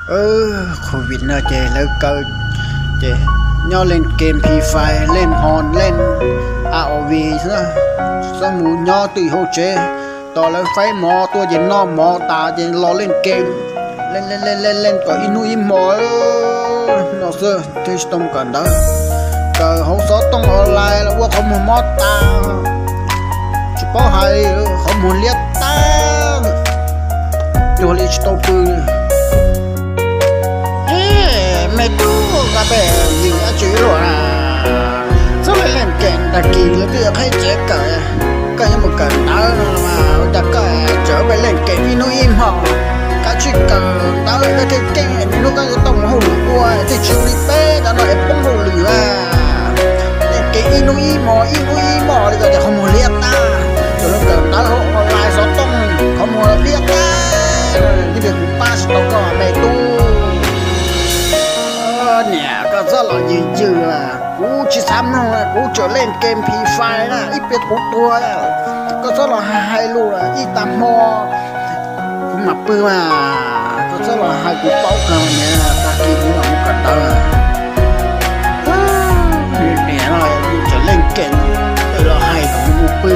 Covid no ces lawv kaw ces nyob leej game Free Fire, leej hos, leej A O V xwb, txhob mus nyob twj hauv tsev. Tos lawv faib mov tuaj ces noj mov tas ces los leej game, leej leej leej kom ib hnub ib hmo no xwb thiaj tsis tau mus kawm ntawv. Kawm hauv xov tooj online los ua qhov muag mob tas, tsis paub hais, qhov muag liab tag, cuag li tsis tau pw. Me tub, koj pheej yws dab tsi luaj na? Txhob li leej game, tag kis lawv twb yuav qhib tsev kawm, koj yuav mus kawm ntawv no los mas ua cas koj tseem pheej leej game ib hnub ib hmo? Koj tsis kawm ntawv koj thiaj keej, hnub koj yuav tau mus hauj lwm ua thiaj tsis li peb cov no es poob hauj lwm a. Leej game ib hnub ib hmo, ib hnub ib hmo li koj ces qhov muag liab tag. Tsuas lawv kawm ntawv hauv online xov tooj qhov muag liab tag, ib pliag kuv pab tsis tau koj me tub. Niam, koj txhob los yws yws, kuv tsis xav mloog, kuv tseem leej game Free Fire na, ib pliag kuv tuag. Koj txhob los hais lus ib tag hmo, kuv mam pw mas. Koj txhob los hais kuv paub kawg niam, tag kis kuv mam mus kawm ntawv. Niam no yus tseem leej game, tseem los hais kom kuv mus pw,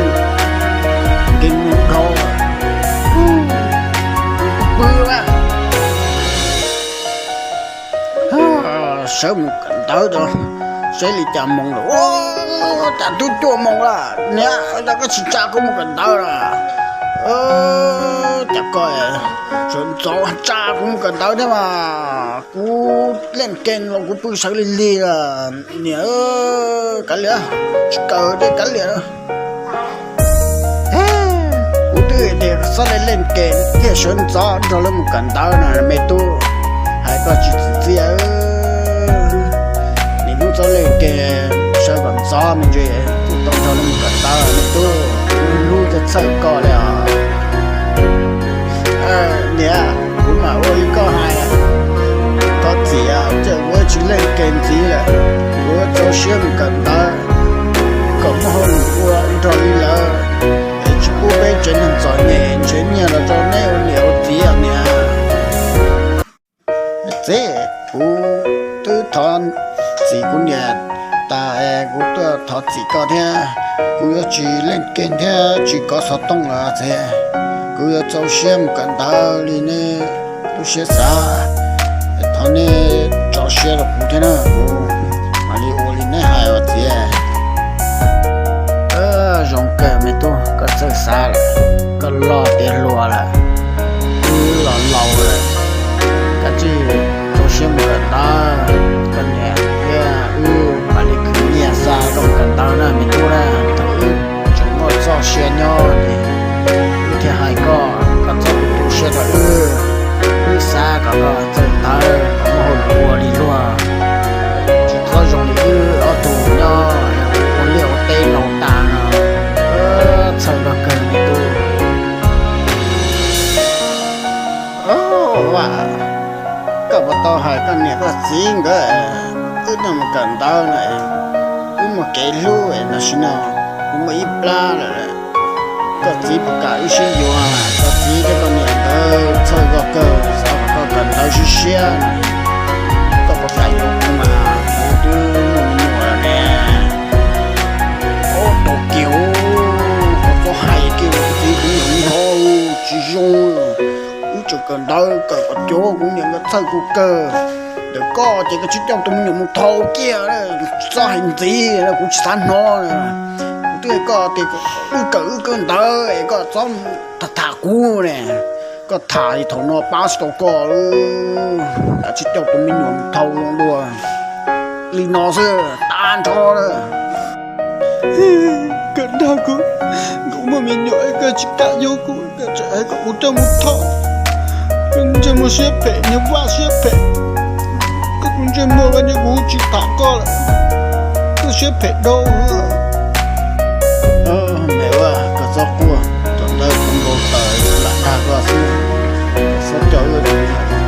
nkees mus dhau, pw mas. Sawv mus kawm ntawv rau, seb li cas moos lawm. Cas twb cuaj moos lawm niam, cas koj tsis tsa kuv mus kawm ntawv lawm? Cas koj sawv ntxov tsa kuv mus kawm ntawv thiab mas, kuv leej game los kuv pw sawv lig lig lawm niam. Kav liam, tsis kawm thiab kav liam. Kuv twb tias txhob li leej game thiaj sawv ntxov nrog lawv mus kawm ntawv no me tub, hais koj tsis txim txiaj. Niam hnub txhob leej game, sawv kom ntxov me ntsis thiaj tau nrog lawv mus kawm ntawv me tub. Kuv hlub txawj txhawj koj li os. Niam, kuv mam ua li koj hais, thov txim, ces kuv tsis leej game ntxiv lawm. Kuv yuav txaus siab mus kawm ntawv kom muaj hauj lwm ua nrog li lawv, es tsis pub peb tsev neeg txom nyem nrhiav nyiaj los rau neb ua niam ua txiv niam. Txiv, kuv twb thov txim kuv niam tas, kuv tuaj thov txim koj thiab. Kuv yuav tsis leej game thiab tsis kov xov tooj lawm txiv. Kuv yuav txaus siab mus kawm ntawv li neb lub siab xav. Thov neb tso siab rau kuv thiab na, kuv mam li ua li neb hais os txiv. Zoo kawg me tub, koj txawj xav lawm, koj loj tiav hluas lawm, wb los laus lawm, kav tsij rau siab mus kawm ntawv. Koj niam thiab wb mam li khwv nyiaj xa koj mus kawm ntawv na me tub na. Thaum wb tseem muaj txoj sia nyob ces wb thiaj hais koj, koj txhob tu siab rau wb. Wb xav kom koj txawj ntawv kom muaj hauj lwm ua li luag, tsis txhob zoo li wb ob tug nyob ua liaj ua teb laus tas no. Txhawj koj kawg me tub. Ua, koj puas tau hais koj niam koj txiv nkawd, wb tuaj mus kawm ntawv na, wb muaj kev hlub tam sim no, kuv muaj ib plab lawm. Koj txiv puas kam wb sib yuav? Koj txiv thiab koj niam nkawd txhawj koj kawg, xav kom koj kawm ntawv siab siab. Koj puas kam yuav kuv mas, kuv twb muaj me nyuam lawm ne. Ob tau kiag, koj txhob hais kiag, kuv txiv kuv niam nrho tsis zoo. Wb tseem kawm ntawv kawm kom cuag kuv niam nkawd txhawj kuv kawg. Ntawm koj ces koj tsis coj tus me nyuam mus thau kiag, txhob hais ntxiv, kuv tsis xav hnov. Kuv twb hais koj tias wb kawm wb kawm ntawv es koj txhob tham tham kuv ne. Koj tham thaum no pab tsis tau koj, koj tsis coj tus me nyuam mus thau dua. Li no xwb tag nrho na. Koj dag kuv, kuv muaj me nyuam koj tsis kam yuav kuv, koj tseem hais kom kuv coj mus thau. Koj ntsej muag siab phem, niag vaj siab phem. Koj tus ntsej muag los ntshe kuv tsis tham koj lawm. Koj siab phem dhau. Me vaj, koj txhob quaj, thaum ntawd kuv npau taws lam dag koj xwb. Koj txhob coj wb tus me nyuam mus